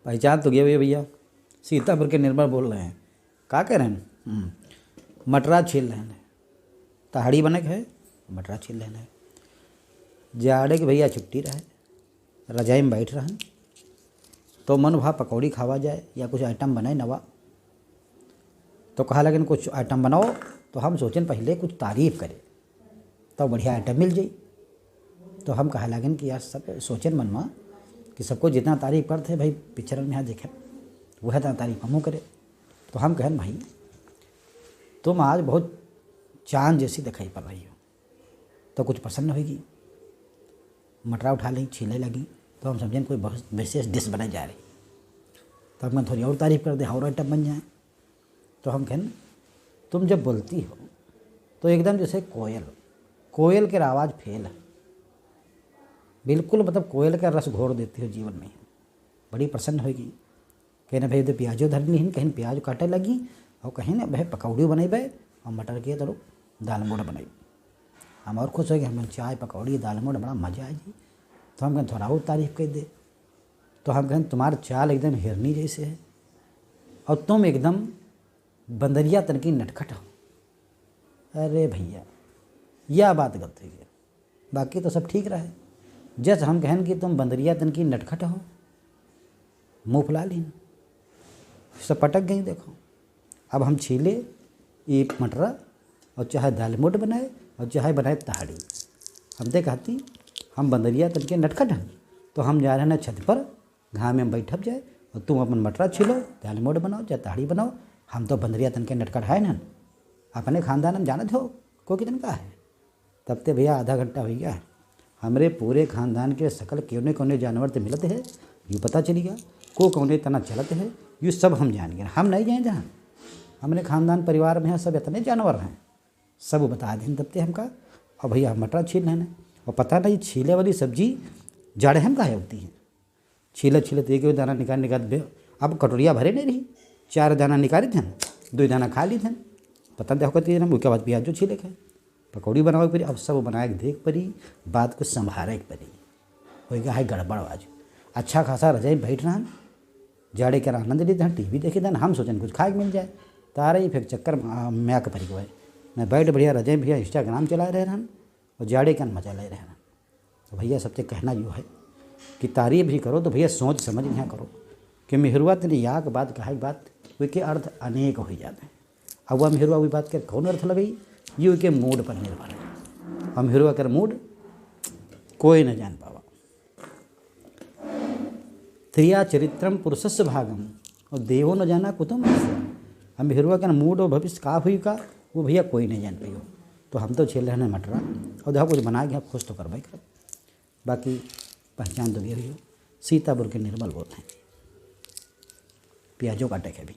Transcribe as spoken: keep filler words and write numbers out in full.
पहचान तो गए भैया, सीतापुर के निर्मल बोल रहे हैं। का कह रहे हैं? हम्म, मटरा छील रहे हैं, तहड़ी बने के है, मटरा छील रहे हैं। जाड़े के भैया छुट्टी रहे, रजाई में बैठ रहन, तो मन भा पकौड़ी खावा जाए या कुछ आइटम बनाए नवा। तो कहा लगिन कुछ आइटम बनाओ, तो हम सोचेन पहले कुछ तारीफ करे, तो बढ़िया आइटम मिल जाई। तो हम कहा लगिन कि यार सब सोचेन मन में कि सबको जितना तारीफ करते हैं भाई पिक्चरन में यहाँ देखे, वह इतना तारीफ हमहूँ करे। तो हम कहन भाई तुम आज बहुत चाँद जैसी दिखाई पड़ रही हो, तो कुछ पसंद होगी। मटरा उठा ली, छीले लगी, तो हम समझेन कोई बहुत विशेष डिश बनाई जा रही। तो हम थोड़ी और तारीफ कर दे, और आइटम बन जाए। तो हम कहन तुम जब बोलती हो तो एकदम जैसे कोयल, कोयल के आवाज़ फेल है, बिल्कुल मतलब कोयल का रस घोर देती हो जीवन में, बड़ी प्रसन्न होगी। कहने भाई तो प्याजो धर लीन, कहीं प्याज काटे लगी और कहीं ना भाई पकौड़ी बनेबे और मटर के तरो दाल मोड़ बनेबे। हम और खुश हो गए, हम चाय पकौड़ी दाल मोड़ बड़ा मज़ा आए जी। तो हम कहें थोड़ा और तारीफ कर दे। तो हम कहें तुम्हार चाल एकदम हिरनी जैसे है और तुम एकदम बंदरिया तन की नटखट हो। अरे भैया यह बात गलत हुई है, बाकी तो सब ठीक रहे। जस हम कहें कि तुम बंदरिया तन की नटखट हो, मुँह फुला लीन, सब पटक गई। देखो अब हम छीले ये मटरा और चाहे दाल मोट बनाए और चाहे बनाए तहड़ी। हम ते कहती हम बंदरिया तन के नटखट हैं, तो हम जा रहे हैं छत पर, घाम में बैठब जाए और तुम अपन मटरा छीलो, दाल मोट बनाओ चाहे तहड़ी बनाओ। हम तो बंदरिया तन के नटखट है ना, अपने खानदान में जानत हो को कितन का है। तब ते भैया आधा घंटा हो गया है, हमरे पूरे खानदान के सकल कौने कौने जानवर ते मिलत है, यू पता चली गया, को कौने तना चलत है, यू सब हम जान गए। हम नहीं जाए जहाँ हमरे खानदान परिवार में है सब इतने जानवर हैं, सब बता दें तब ते हमका। और भैया हम मटरा छील रहे हैं और पता नहीं छीले वाली सब्जी जाड़े हम काहे होती है। छीलत छीलत एक एक दाना निकाल निकाल बे, अब कटोरिया भरे नहीं रही, चार दाना निकाली थन, दो दाना खा ली थन। पता नहीं देखो कती दिन, उसके बाद प्याजो छीले के पकौड़ी बनावे के पड़ी। अब सब बनाए के देख पड़ी, बात को संभारे के पड़ी। हो गया है गड़बड़ आज। अच्छा खासा रजाई में बैठ रहन, जाड़े के आनंद लेते हैं, टीवी देखे देन, हम सोचन कुछ खाए के मिल जाए। तारे ही फिर चक्कर में, आ, म्या के पड़ी गए। मैं बैठ बढ़िया रजाई में भैया Instagram चला रहे रहन और जाड़े के मजा ले रहे रहन। तो भैया सबसे कहना यो है कि तारीफ भी करो तो भैया सोच समझ यहाँ करो कि मेहरुआ तनी या के बात कहे के बात, ओके अर्थ अनेक हो जाते हैं। अब वह मेहरुआ हुई बात के कौन अर्थ लगई, ये ओके मूड पर निर्भर है। हम मेहरुआ कर मूड कोई न जान पावा। स्त्रिया चरित्रम पुरुषस्य भागम और देवो न जाना कुतम। हम मेहरुआ के मूड और भविष्य का हुई का, वो भैया कोई नहीं जान पाइयो। तो हम तो छील रहे हैं मटरा और देखो कुछ बना के खुश तो करबे कर, बाकी पहचान तो ये हुई हो। सीतापुर के निर्मल बोल रहे हैं, प्याजो काटे के भी।